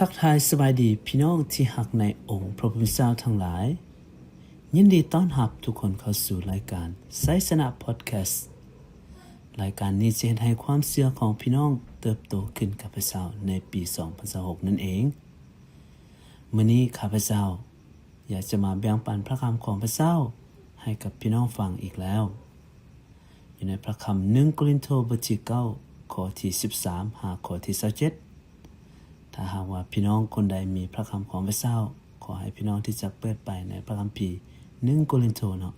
ທັກທາຍສະບາຍດີພີ່ນ້ອງທີ່ຮັກໃນອົງພະຜູ້ເປັນເຈົ້າທັງຫຼາຍ. ຍິນດີຕ້ອນຮັບທຸກຄົນເຂົ້າສູ່ລາຍການໄຊຊະນະພອດແຄສ. ລາຍການນີ້ຈະເຮັດໃຫ້ຄວາມເຊື່ອຂອງພີ່ນ້ອງເຕີບໂຕຂຶ້ນກັບພະເຈົ້າໃນປີສອງພັນຊາວຫົກນັ້ນເອງ. ມື້ນີ້ຂ້າພະເຈົ້າຢາກຈະມາແບ່ງປັນພະຄຳຂອງພະເຈົ້າໃຫ້ກັບພີ່ນ້ອງຟັງອີກແລ້ວ. ຢູ່ໃນພະຄຳໜຶ່ງໂກລິນໂທ ບົດທີເກົ້າ ຂໍ້ທີສິບສາມ ຫາຂໍ້ທີຊາວເຈັດ. ຖ້າຫາກວ່າພີ່ນ້ອງຄົນໃດມີພະຄຳຂອງພະເຈົ້າ, ຂໍໃຫ້ພີ່ນ້ອງທີ່ຈະເປີດໄປໃນພະຄຳພີໜຶ່ງໂກລິນໂທເນາະ.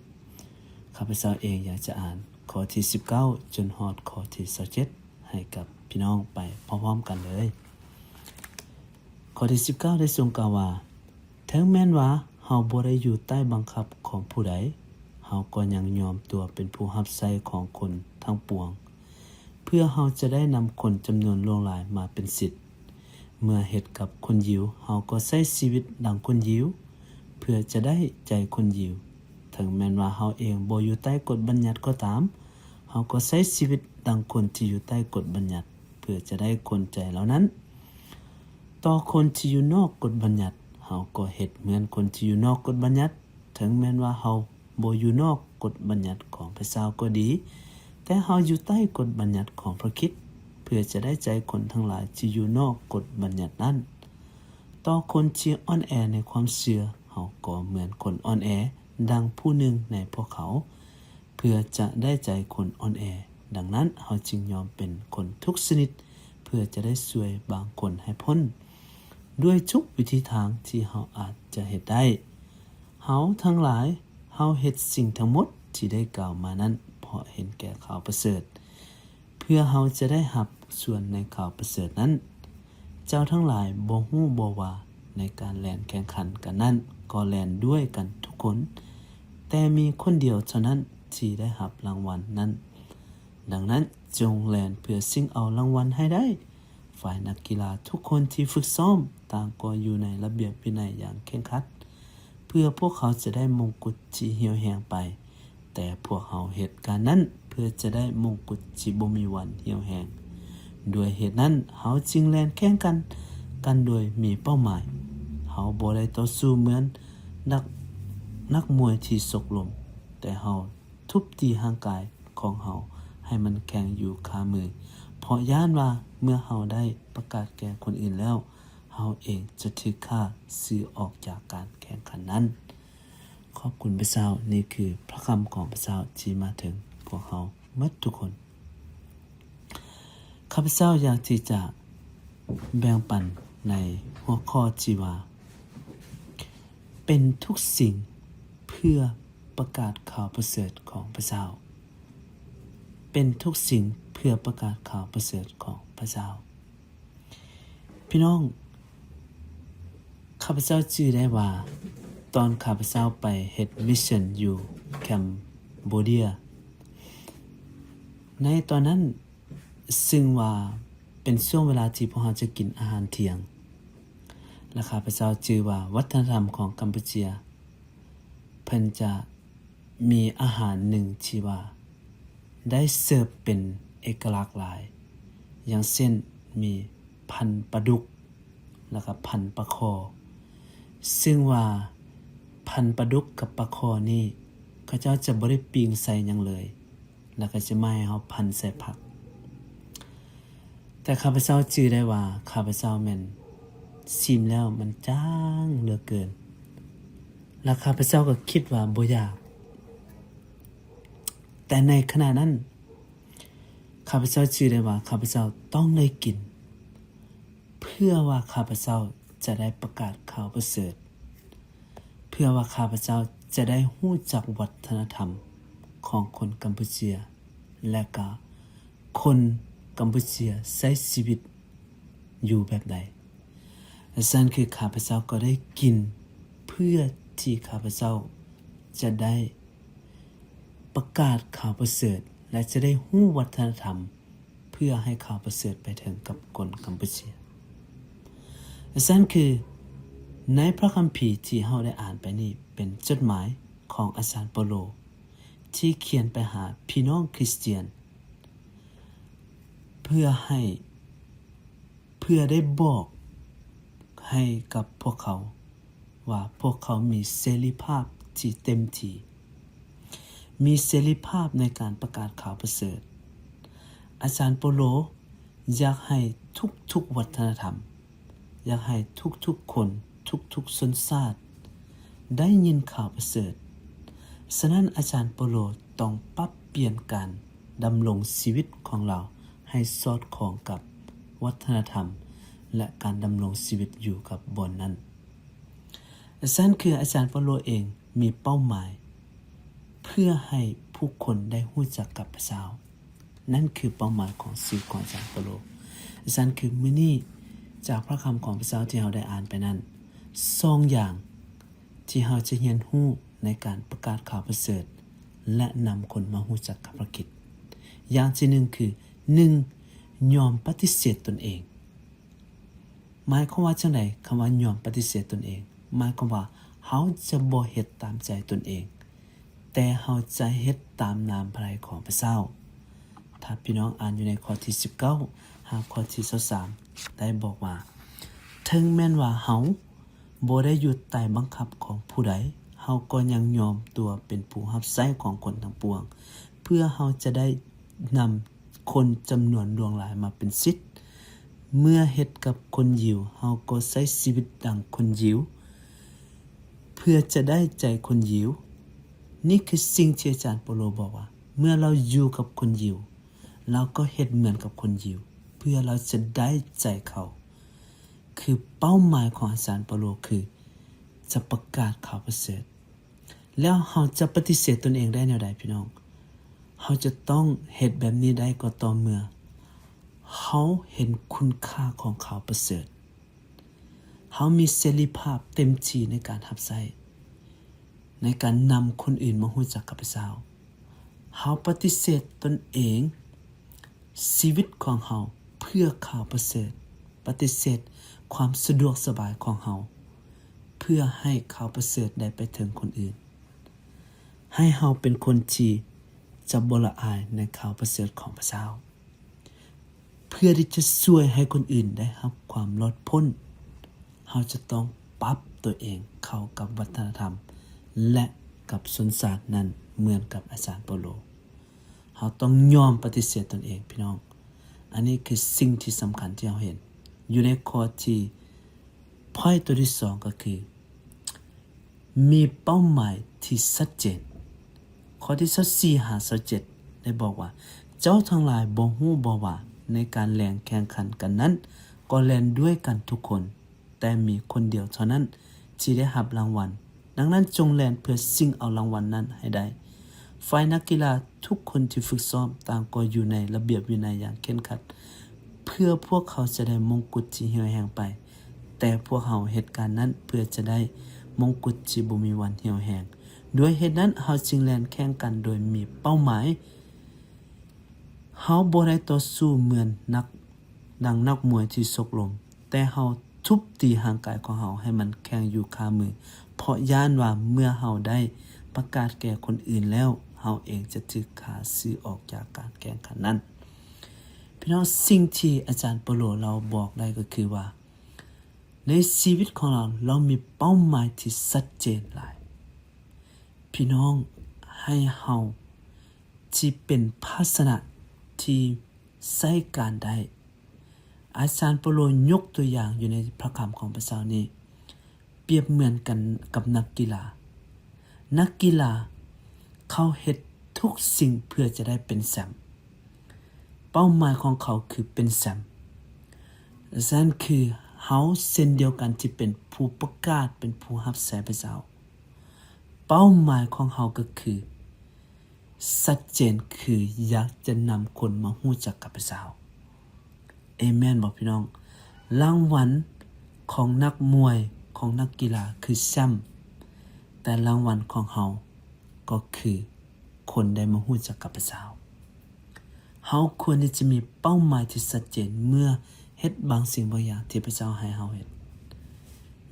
ຂ້າພະເຈົ້າເອງຢາກຈະອ່ານຂໍ້ທີສິບເກົ້າ ຈົນຮອດຂໍ້ທີຊາວເຈັດ ໃຫ້ກັບພີ່ນ້ອງໄປພ້ອມໆກັນເລີຍ. ຂໍ້ທີສິບເກົ້າ ໄດ້ຊົງກ່າວວ່າ, ເຖິງແມ່ນວ່າເຮົາບໍ່ໄດ້ຢູ່ໃຕ້ບັງຄັບຂອງຜູ້ໃດ, ເຮົາກໍຍັງຍອມຕົວເປັນຜູ້ຮັບໃຊ້ຂອງຄົນທັງປວງ, ເພື່ອເຮົາຈະໄດ້ນຳຄົນຈຳນວນຫຼວງຫຼາຍມາເປັນສິດ. ເມື່ອເຮັດກັບຄົນຢິວ, ເຮົາກໍໃຊ້ຊີວິດດັ່ງຄົນຢິວ, ເພື່ອຈະໄດ້ໃຈຄົນຢິວ. ເຖິງແມ່ນວ່າເຮົາເອງບໍ່ຢູ່ໃຕ້ກົດບັນຍັດກໍຕາມ, ເຮົາກໍໃຊ້ຊີວິດດັ່ງຄົນທີ່ຢູ່ໃຕ້ກົດບັນຍັດ, ເພື່ອຈະໄດ້ຄົນໃຈເຫຼົ່ານັ້ນ. ຕໍ່ຄົນທີ່ຢູ່ນອກກົດບັນຍັດ, ເຮົາກໍເຮັດເໝືອນຄົນທີ່ຢູ່ນອກກົດບັນຍັດ, ເຖິງແມ່ນວ່າເຮົາບໍ່ຢູ່ນອກກົດບັນຍັດຂອງພະເຈົ້າກໍດີ, ແຕ່ເຮົາຢູ່ໃຕ້ກົດບັນຍັດຂອງພຣະຄຣິດ, ເພື່ອຈະໄດ້ໃຈຄົນທັງຫຼາຍທີ່ຢູ່ນອກກົດບັນຍັດນັ້ນ. ຕໍ່ຄົນທີ່ອ່ອນແອໃນຄວາມເຊື່ອ, ເຮົາກໍເໝືອນຄົນອ່ອນແອ, ດັ່ງຜູ້ໜຶ່ງໃນພວກເຂົາ, ເພື່ອຈະໄດ້ໃຈຄົນອ່ອນແອ. ດັ່ງນັ້ນ, ເຮົາຈຶ່ງຍອມເປັນຄົນທຸກຊະນິດ, ເພື່ອຈະໄດ້ຊ່ວຍບາງຄົນໃຫ້ພົ້ນ, ດ້ວຍທຸກວິທີທາງທີ່ເຮົາອາດຈະເຮັດໄດ້. ເຮົາທັງຫຼາຍ, ເຮົາເຮັດສິ່ງທັງໝົດທີ່ໄດ້ກ່າວມານັ້ນ ເພາະເຫັນແກ່ຂ່າວປະເສີດ, ເພື່ອເຮົາຈະໄດ້ຮັບສ່ວນໃນຂ່າວປະເສີດນັ້ນ. ເຈົ້າທັງຫຼາຍບໍ່ຮູ້ບໍວ່າ ໃນການແລ່ນແຂ່ງຂັນກັນນັ້ນ ກໍແລ່ນດ້ວຍກັນທຸກຄົນ, ແຕ່ມີຄົນດຽວເທົ່ານັ້ນທີ່ໄດ້ຮັບລາງວັນນັ້ນ. ດັ່ງນັ້ນ, ຈົ່ງແລ່ນເພື່ອຊິງເອົາລາງວັນໃຫ້ໄດ້. ຝ່າຍນັກກິລາທຸກຄົນທີ່ຝຶກຊ້ອມ ຕ່າງກໍຢູ່ໃນລະບຽບວິໄນຢ່າງເຄັ່ງຄັດ, ເພື່ອພວກເຂົາຈະໄດ້ມົງກຸດທີ່ຫ່ຽວແຮງໄປ, ແຕ່ພວກເຮົາເຮັດການນັ້ນ ເພື່ອຈະໄດ້ມົງກຸດທີ່ບໍ່ມີວັນຫ່ຽວແຮງ. ດ້ວຍເຫດນັ້ນ, ເຮົາຈຶ່ງແລ່ນແຂ່ງກັນ, ກັນໂດຍມີເປົ້າໝາຍ. ເຮົາບໍ່ໄດ້ຕໍ່ສູ້ເໝືອນນັກ, ນັກມວຍທີ່ຊົກລົມ, ແຕ່ເຮົາ ທຸບຕີຮ່າງກາຍຂອງເຮົາໃຫ້ມັນແຂງຢູ່ຄາມື, ເພາະຢ້ານວ່າເມື່ອເຮົາໄດ້ປະກາດແກ່ຄົນອື່ນແລ້ວ, ເຮົາເອງຈະຖືກຂ້າຊື້ອອກຈາກການແຂ່ງຂັນນັ້ນ. ຂອບຄຸນພະເຈົ້າ, ນີ້ຄືພະຄຳຂອງພະເຈົ້າທີ່ມາເຖິງພວກເຮົາໝົດທຸກຄົນ. ຂ້າພະເຈົ້າຢາກທີ່ຈະແບ່ງປັນໃນຫົວຂໍ້ທີ່ວ່າ ເປັນທຸກສິ່ງເພື່ອປະກາດຂ່າວປະເສີດຂອງພະເຈົ້າ. ເປັນທຸກສິ່ງເພື່ອປະກາດຂ່າວປະເສີດຂອງພະເຈົ້າ. ພີ່ນ້ອງ, ຂ້າພະເຈົ້າຈື່ໄດ້ວ່າ ຕອນຂ້າພະເຈົ້າໄປເຮັດມິດຊັນຢູ່ແຄມໂບເດຍ, ໃນຕອນນັ້ນ ຊຶ່ງວ່າເປັນຊ່ວງເວລາທີ່ພວກເຮົາຈະກິນອາຫານທ່ຽງ, ແລະ ຂ້າພະເຈົ້າຈື່ວ່າວັດທະນະທຳຂອງກຳປູເຈຍ ເພິ່ນຈະມີອາຫານໜຶ່ງທີ່ວ່າໄດ້ເສີບເປັນເອກະລັກຫຼາຍ, ຢ່າງເຊັ່ນ ມີພັນປາດຸກ ແລ້ວກໍພັນປາຄໍ່, ຊຶ່ງວ່າພັນປາດຸກກັບປາຄໍ່ນີ້ ເຂົາເຈົ້າຈະບໍ່ໄດ້ປີ້ງໃສ່ຫຍັງເລີຍ, ແລ້ວກໍຈະມາໃຫ້ເຮົາພັນໃສ່ຜັກ. ແຕ່ຂ້າພະເຈົ້າຈື່ໄດ້ວ່າ ຂ້າພະເຈົ້າແມ່ນຊີມແລ້ວມັນຈາງເຫຼືອເກີນ, ແລ້ວຂ້າພະເຈົ້າກໍຄິດວ່າບໍ່ຢາກ. ແຕ່ໃນຂະນະນັ້ນ ຂ້າພະເຈົ້າຈື່ໄດ້ວ່າ ຂ້າພະເຈົ້າຕ້ອງໄດ້ກິນ ເພື່ອວ່າຂ້າພະເຈົ້າຈະໄດ້ປະກາດຂ່າວປະເສີດ, ເພື່ອວ່າຂ້າພະເຈົ້າຈະໄດ້ຮູ້ຈັກວັດທະນະທຳຂອງຄົນກຳປູເຈຍ ແລະກະຄົນກຳປູເຈຍໃຊ້ຊີວິດຢູ່ແບບໃດ. ສະນັ້ນຄືຂ້າພະເຈົ້າກໍໄດ້ກິນ ເພື່ອທີ່ຂ້າພະເຈົ້າຈະໄດ້ປະກາດຂ່າວປະເສີດ ແລະ ຈະໄດ້ຮູ້ວັດທະນະທຳ ເພື່ອໃຫ້ຂ່າວປະເສີດໄປເຖິງກັບຄົນກຳປູເຈຍ. ສະນັ້ນຄື ໃນພະຄຳພີທີ່ເຮົາໄດ້ອ່ານໄປນີ້ ເປັນຈົດໝາຍຂອງອາຈານເປົາໂລ ທີ່ຂຽນໄປຫາພີ່ນ້ອງຄຣິສຕຽນ ເພື່ອໃຫ້ ເພື່ອໄດ້ບອກ ໃຫ້ກັບພວກເຂົາວ່າພວກເຂົາມີເສລີພາບທີ່ເຕັມທີ່, ມີເສລີພາບໃນການປະກາດຂ່າວປະເສີດ. ອາຈານເປົາໂລຢາກໃຫ້ທຸກໆວັດທະນະທຳ, ຢາກໃຫ້ທຸກໆຄົນ, ທຸກໆຊົນຊາດໄດ້ຍິນຂ່າວປະເສີດ. ສະນັ້ນ ອາຈານເປົາໂລຕ້ອງປັບປ່ຽນການດຳລົງຊີວິດຂອງລາວໃຫ້ສອດຄ່ອງກັບວັດທະນະທຳ ແລະ ການດຳລົງຊີວິດຢູ່ກັບບ່ອນນັ້ນ. ສະນັ້ນຄືອາຈານເປົາໂລເອງມີເປົ້າໝາຍເພື່ອໃຫ້ຜູ້ຄົນໄດ້ຮູ້ຈັກກັບພະເຈົ້າ. ນັ້ນຄືເປົ້າໝາຍຂອງຊີວິດຂອງອາຈານເປົາໂລ. ສະນັ້ນຄືມື້ນີ້ ຈາກພະຄຳຂອງພະເຈົ້າທີ່ເຮົາໄດ້ອ່ານໄປນັ້ນ, ສອງຢ່າງທີ່ເຮົາຈະຮຽນຮູ້ໃນການປະກາດຂ່າວປະເສີດ ແລະ ນຳຄົນມາຮູ້ຈັກກັບພະຄຣິດ. ຢ່າງທີໜຶ່ງຄື ໜຶ່ງ ຍອມປະຕິເສດຕົນເອງ. ໝາຍຄວາມວ່າຈັ່ງໃດ? ຄຳວ່າຍອມປະຕິເສດຕົນເອງ ໝາຍຄວາມວ່າເຮົາຈະບໍ່ເຮັດຕາມໃຈຕົນເອງ, ແຕ່ເຮົາຈະເຮັດຕາມນ້ຳພະໄທຂອງພະເຈົ້າ. ຖ້າພີ່ນ້ອງອ່ານຢູ່ໃນຂໍ້ທີສິບເກົ້າ ຫາຂໍ້ທີຊາວສາມ ໄດ້ບອກວ່າ, ເຖິງແມ່ນວ່າເຮົາບໍ່ໄດ້ຢູ່ໃຕ້ບັງຄັບຂອງຜູ້ໃດ, ເຮົາກໍຍັງຍອມຕົວເປັນຜູ້ຮັບໃຊ້ຂອງຄົນທັງປວງ, ເພື່ອເຮົາຈະໄດ້ນຳ ຄົນຈຳນວນຫຼວງຫຼາຍມາເປັນສິດ. ເມື່ອເຮັດກັບຄົນຢິວ, ເຮົາກໍໃຊ້ຊີວິດດັ່ງຄົນຢິວ ເພື່ອຈະໄດ້ໃຈຄົນຢິວ. ນີ້ຄືສິ່ງທີ່ອາຈານເປົາໂລບອກວ່າ ເມື່ອລາວຢູ່ກັບຄົນຢິວ, ລາວກໍເຮັດເໝືອນກັບຄົນຢິວ ເພື່ອລາວຈະໄດ້ໃຈເຂົາ. ຄືເປົ້າໝາຍຂອງອາຈານເປົາໂລຄືຈະປະກາດຂ່າວປະເສີດ. ແລ້ວເຮົາຈະປະຕິເສດຕົນເອງໄດ້ແນວໃດພີ່ນ້ອງ? ເຮົາຈະຕ້ອງເຮັດແບບນີ້ໄດ້ກໍຕໍ່ເມື່ອເຮົາເຫັນຄຸນຄ່າຂອງຂ່າວປະເສີດ, ເຮົາມີເສລີພາບເຕັມທີ່ໃນການຮັບໃຊ້, ໃນການນຳຄົນອື່ນມາຮູ້ຈັກກັບພະເຈົ້າ. ເຮົາປະຕິເສດຕົນເອງ, ຊີວິດຂອງເຮົາເພື່ອຂ່າວປະເສີດ, ປະຕິເສດຄວາມສະດວກສະບາຍຂອງເຮົາ ເພື່ອໃຫ້ຂ່າວປະເສີດໄດ້ໄປເຖິງຄົນອື່ນ. ໃຫ້ເຮົາເປັນຄົນທີ່ຈະບໍ່ລະອາຍໃນຂ່າວປະເສີດຂອງພະເຈົ້າ. ເພື່ອທີ່ຈະຊ່ວຍໃຫ້ຄົນອື່ນໄດ້ຮັບຄວາມລອດພົ້ນ, ເຮົາຈະຕ້ອງປັບຕົວເອງເຂົ້າກັບວັດທະນະທຳ ແລະ ກັບຊົນຊາດນັ້ນເໝືອນກັບອາຈານເປົາໂລ. ເຮົາຕ້ອງຍອມປະຕິເສດຕົນເອງ, ພີ່ນ້ອງ. ອັນນີ້ຄືສິ່ງທີ່ສຳຄັນທີ່ເຮົາເຫັນຢູ່ໃນຂໍ້ທີ່ point ຕົວທີສອງ ກໍຄື ມີເປົ້າໝາຍທີ່ຊັດເຈນ. ຂໍ້ທີຊາວສີ່ຫາຊາວເຈັດ ໄດ້ບອກວ່າ, ເຈົ້າທັງຫຼາຍບໍ່ຮູ້ບໍວ່າ ໃນການແລ່ນແຂ່ງຂັນກັນນັ້ນ ກໍແລ່ນດ້ວຍກັນທຸກຄົນ, ແຕ່ມີຄົນດຽວເທົ່ານັ້ນທີ່ໄດ້ຮັບລາງວັນ. ດັ່ງນັ້ນ ຈົ່ງແລ່ນເພື່ອຊິງເອົາລາງວັນນັ້ນໃຫ້ໄດ້. ຝ່າຍນັກກິລາທຸກຄົນທີ່ຝຶກຊ້ອມ ຕ່າງກໍຢູ່ໃນລະບຽບວິໄນຢ່າງເຄັ່ງຄັດ, ເພື່ອພວກເຂົາຈະໄດ້ມົງກຸດທີ່ຫ່ຽວແຮງໄປ. ແຕ່ພວກເຮົາເຮັດການນັ້ນເພື່ອຈະໄດ້ມົງກຸດທີ່ບໍ່ມີວັນຫ່ຽວແຮງ. ດ້ວຍເຫດນັ້ນ ເຮົາຈຶ່ງແລ່ນແຂ່ງກັນໂດຍມີເປົ້າໝາຍ. ເຮົາບໍ່ໄດ້ຕໍ່ສູ້ເໝືອນນັກ, ດັ່ງນັກມວຍທີ່ຊົກລົມ, ແຕ່ເຮົາທຸບຕີຮ່າງກາຍຂອງເຮົາໃຫ້ມັນແຂງຢູ່ຄາມື, ເພາະຢ້ານວ່າເມື່ອເຮົາໄດ້ປະກາດແກ່ຄົນອື່ນແລ້ວ, ເຮົາເອງຈະຖືກຂ້າຊື້ອອກຈາກການແຂ່ງຂັນນັ້ນ. ພີ່ນ້ອງ, ສິ່ງທີ່ອາຈານເປົາໂລລາວບອກໄດ້ກໍຄືວ່າ ໃນຊີວິດຂອງລາວ, ລາວມີເປົ້າໝາຍທີ່ຊັດເຈນຫຼາຍ. ພີ່ນ້ອງ, ໃຫ້ເຮົາທີ່ເປັນພາຊະນະທີ່ໃຊ້ການໄດ້. ອາຈານເປົາໂລຍົກຕົວຢ່າງຢູ່ໃນພະຄຳຂອງພະເຈົ້ານີ້ ປຽບເໝືອນກັນກັບນັກກິລາ. ນັກກິລາເຂົາເຮັດທຸກສິ່ງເພື່ອຈະໄດ້ເປັນແຊມ. ເປົ້າໝາຍຂອງເຂົາຄືເປັນແຊມ. ສະນັ້ນຄືເຮົາເຊັ່ນດຽວກັນທີ່ເປັນຜູ້ປະກາດ, ເປັນຜູ້ຮັບໃຊ້ພະເຈົ້າ. ເປົ້າໝາຍຂອງເຮົາກໍຄື ຊັດເຈນຄືຢາກຈະນຳຄົນມາຮູ້ຈັກກັບພະເຈົ້າ. ເອເມນບໍ່ພີ່ນ້ອງ? ລາງວັນຂອງນັກມວຍ, ຂອງນັກກິລາຄືແຊມ, ແຕ່ລາງວັນຂອງເຮົາກໍຄືຄົນໄດ້ມາຮູ້ຈັກກັບພະເຈົ້າ. ເຮົາຄວນທີ່ຈະມີເປົ້າໝາຍທີ່ຊັດເຈນເມື່ອເຮັດບາງສິ່ງບາງຢ່າງທີ່ພະເຈົ້າໃຫ້ເຮົາເຮັດ.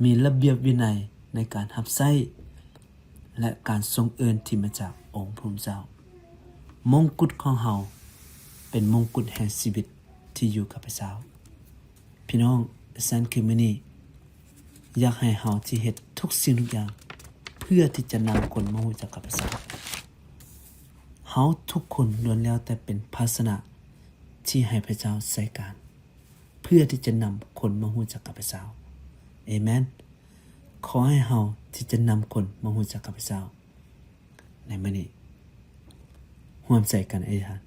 ມີລະບຽບວິໄນໃນການຮັບໃຊ້ ແລະ ການຊົງເອີ້ນທີ່ມາຈາກອົງພະຜູ້ເປັນເຈົ້າ. ມົງກຸດຂອງເຮົາເປັນມົງກຸດແຫ່ງຊີວິດທີ່ຢູ່ກັບພະເຈົ້າ. ພີ່ນ້ອງ, ສະນັ້ນຄືມື້ນີ້ ຢາກໃຫ້ເຮົາທີ່ເຮັດທຸກສິ່ງທຸກຢ່າງ ເພື່ອທີ່ຈະນຳຄົນມາຮູ້ຈັກກັບພະເຈົ້າ. ເຮົາທຸກຄົນລ້ວນແລ້ວແຕ່ເປັນພາຊະນະທີ່ໃຫ້ພະເຈົ້າໃຊ້ການ ເພື່ອທີ່ຈະນຳຄົນມາຮູ້ຈັກກັບພະເຈົ້າ. ເອເມນ. ຂໍໃຫ້ເຮົາທີ່ຈະນຳຄົນມາຮູ້ຈັກກັບພະເຈົ້າ ໃນມື້ນີ້ ຮ່ວມໃຈກັນອະທິຖານ.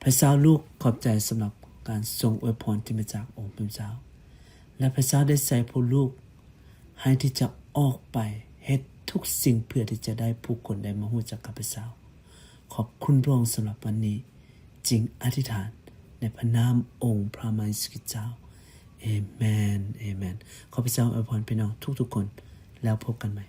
ພະເຈົ້າ ລູກຂອບໃຈສຳລັບການຊົງອວຍພອນທີ່ມາຈາກອົງພະເຈົ້າ ແລະ ພະເຈົ້າໄດ້ໃຊ້ພວກລູກໃຫ້ທີ່ຈະອອກໄປເຮັດທຸກສິ່ງ ເພື່ອທີ່ຈະໄດ້ຜູ້ຄົນໄດ້ມາຮູ້ຈັກກັບພະເຈົ້າ. ຂອບຄຸນພະອົງສຳລັບວັນນີ້. ຈຶ່ງອະທິຖານໃນພະນາມອົງພະມະເຢຊູຄຣິດເຈົ້າ. ເອເມນ. ເອເມນ. ຂໍພະເຈົ້າອວຍພອນພີ່ນ້ອງທຸກໆຄົນ ແລ້ວພົບກັນໃໝ່.